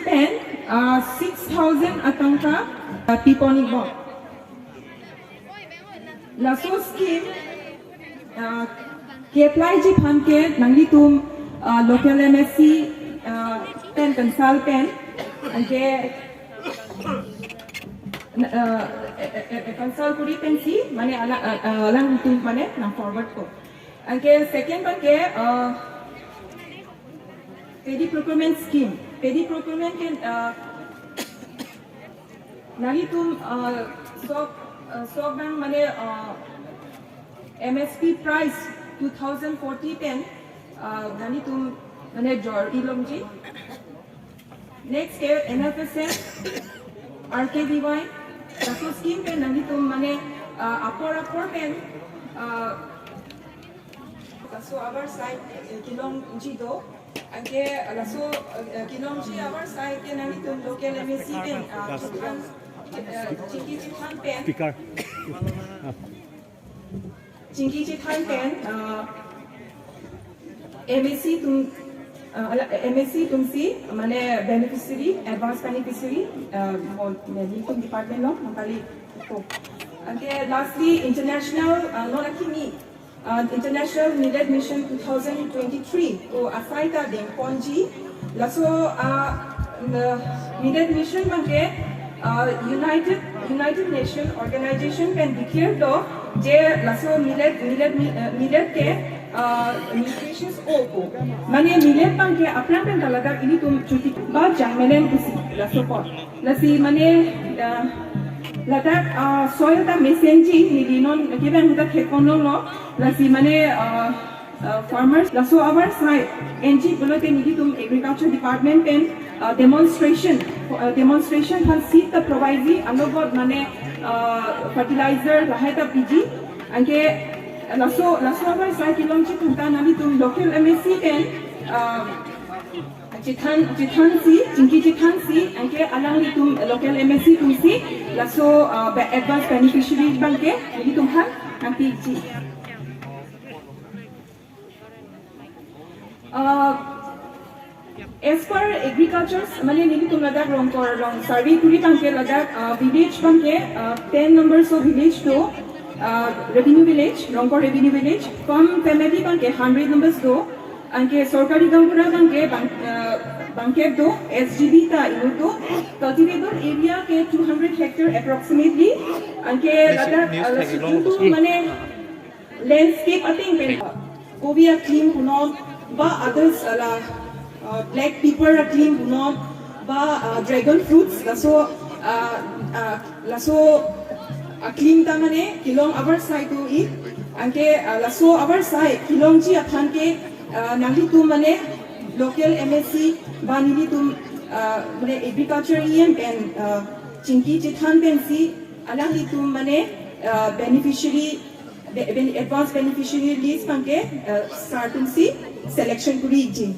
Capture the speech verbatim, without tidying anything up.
pen uh, six thousand atangka uh, pipon ikbom. Laso scheme uh, ke-apply ji aphan ke nanglitum uh, local M S C uh, pen consult pen anke uh, eh, eh, eh, consult kuri pensi mane ala uh, uh, alangtum mane nang forward ko. Anke second abang ke uh, paddy procurement scheme. Paddy procurement ke uh, nanglitum uh, sok uh, sok abang mane uh, M S P price two thousand forty pen uh, nanglitum mane jor-i longji. Next ke N F S M, R K V Y, laso scheme pen nanglitum mane uh, apor apor pen uh, laso avarsai eh, kelongji do. Anke laso eh, kelongji avarsai ke nanglitum local M A C pen uh, chithan, eh, chingki chithan pen. Speaker. Chingki chithan pen uh, M A C atum uh, ala- M A C atumsi mane beneficiary, advance beneficiary uh, mon- nelitum department lo nangkali ko. Anke lastly international uh, non akimi uh, International Millet Mission two thousand twenty-three ko asai ta dengponji. Laso uh, Millet Mission abang ke uh, United United Nation Organization pen declare do je laso millet millet mi- uh, millet ke uh, nutritious o ko. Mane millet abang ke aphrang pen ta ladak ilitum chuti ba jangmelen pusi laso apot. Lasi mane uh, ladak uh, soil ta mesenji neli non kevang ta thekon lo. Lasi mane uh, uh, farmers laso avarsai enji pulote nelitum agriculture department pen uh, demonstration uh, demonstration aphan seed ta provide ji, along with mane uh, fertilizer lahai ta piji. Anke laso laso avarsai kelongji aphan ta nanglitum local M A C pen uh, chithan chithan si chingki chithan si anke alanglitum local M A C atumsi laso uh, be- advance beneficiary abang ke nelitum aphan nangpiji. Uh, as per agriculture mane nelitum ladak Rongkor along survey kuri abang ke ladak uh, village abang ke uh, ten numbers of village to uh, revenue village, Rongkor revenue village, farm family abang ke hundred numbers do. Anke sorkari gaonbura abang ke bang, uh, bangkep do, S G B ta inut do. Cultivable area ke two hundred hectare approximately. Anke ladak uh, laso atum mane landscape ateng pen kobi aklim punon ba others ala uh, black pepper aklim punon ba uh, dragon fruits laso uh, uh, laso aklim ta mane kelong avarsai do i. Anke uh, laso avarsai kelongji aphan ke uh, nanglitum mane local M A C ba nelitum uh, mane agriculture E M pen uh, chingki chithan pensi alanglitum mane uh, beneficiary be- ben- advance beneficiary list abang ke uh, sar atumsi selection kuri ikji.